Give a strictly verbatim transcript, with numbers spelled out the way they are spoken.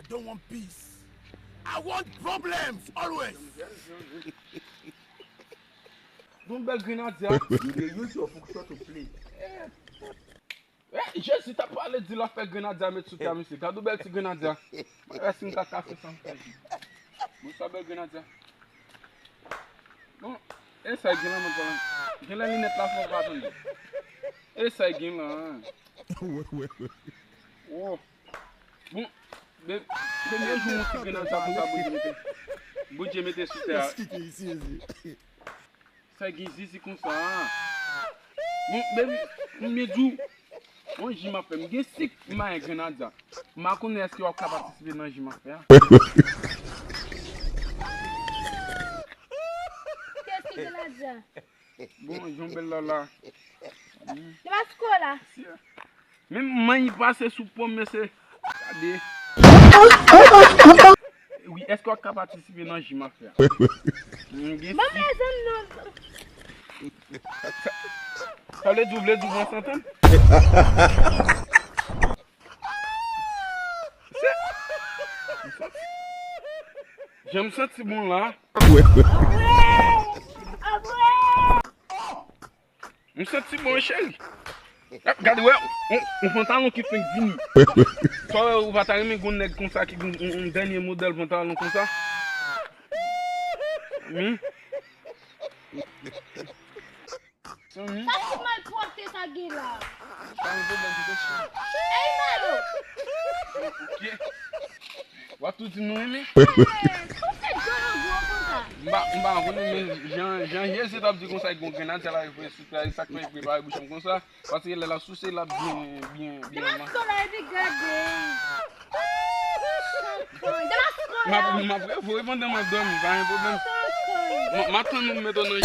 don't want peace. I want problems always. Gon bèl grenadya. You dey use your function to play. Eh, Jezi t ap pale di l ap fè grenadya met sou tè a, mesye. Gad yon bèl ti grenadya. Mwen wè si m ta ka fè sa m fè. Bon, sa bèl grenadya. Bon, e sa gen la, mwen pran. Gen lè linèt la fè w pa tande. E sa gen la, hein? Wè, wè, wè. Oh. Bon, men, premye jou mwen ti grenadya konsa, Bondye mete, Bondye mete sou tè a. Sa gen zizi konsa. Bon, baby, m di w, yon ji m ap fè. M gen sik, m gen grenadya. M pa konnen èske w ap ka patisipe nan ji m ap fè a. Kiyès ki grenadya? Bon, jan bèl la la. Li pa sou kò la. Menm manyi pase sou pòm, mesye. Gade. Wi, èske w ap ka patisipe nan ji m ap fè a? M gen Ban m lèzanm non. Sa vle di, w vle di w pran santan? Se, jan m santi bon la. Apre! Apre! M santi bon, cheri. Gade, wè, yon, yon pantalon ki fenk vini. Sa w wè, ou pa ta renmen gon nèg konsa ki gon yon, yon dènye modèl pantalon konsa? Wi. Sa ki malpwòpte sa gen la? Pa gen pwoblèm, se te cheri. Ey, Malo! Ok. W ap tou di m nou renmen? Ou se djòl an gwo konsa. M pa, m pa konnen, men jan, jan Jezi t ap di konsa, li gon grenadya la, li voye sou tè a, e sa k fè li prepare bouch an konsa. Paske lè l ap souse, l ap byen, byen, byen. Demaske la, epi gade. Demaske la. M ap, m ap revoye pandan m ap dòmi, pa gen pwoblèm. M, m ap tann ou mete w nan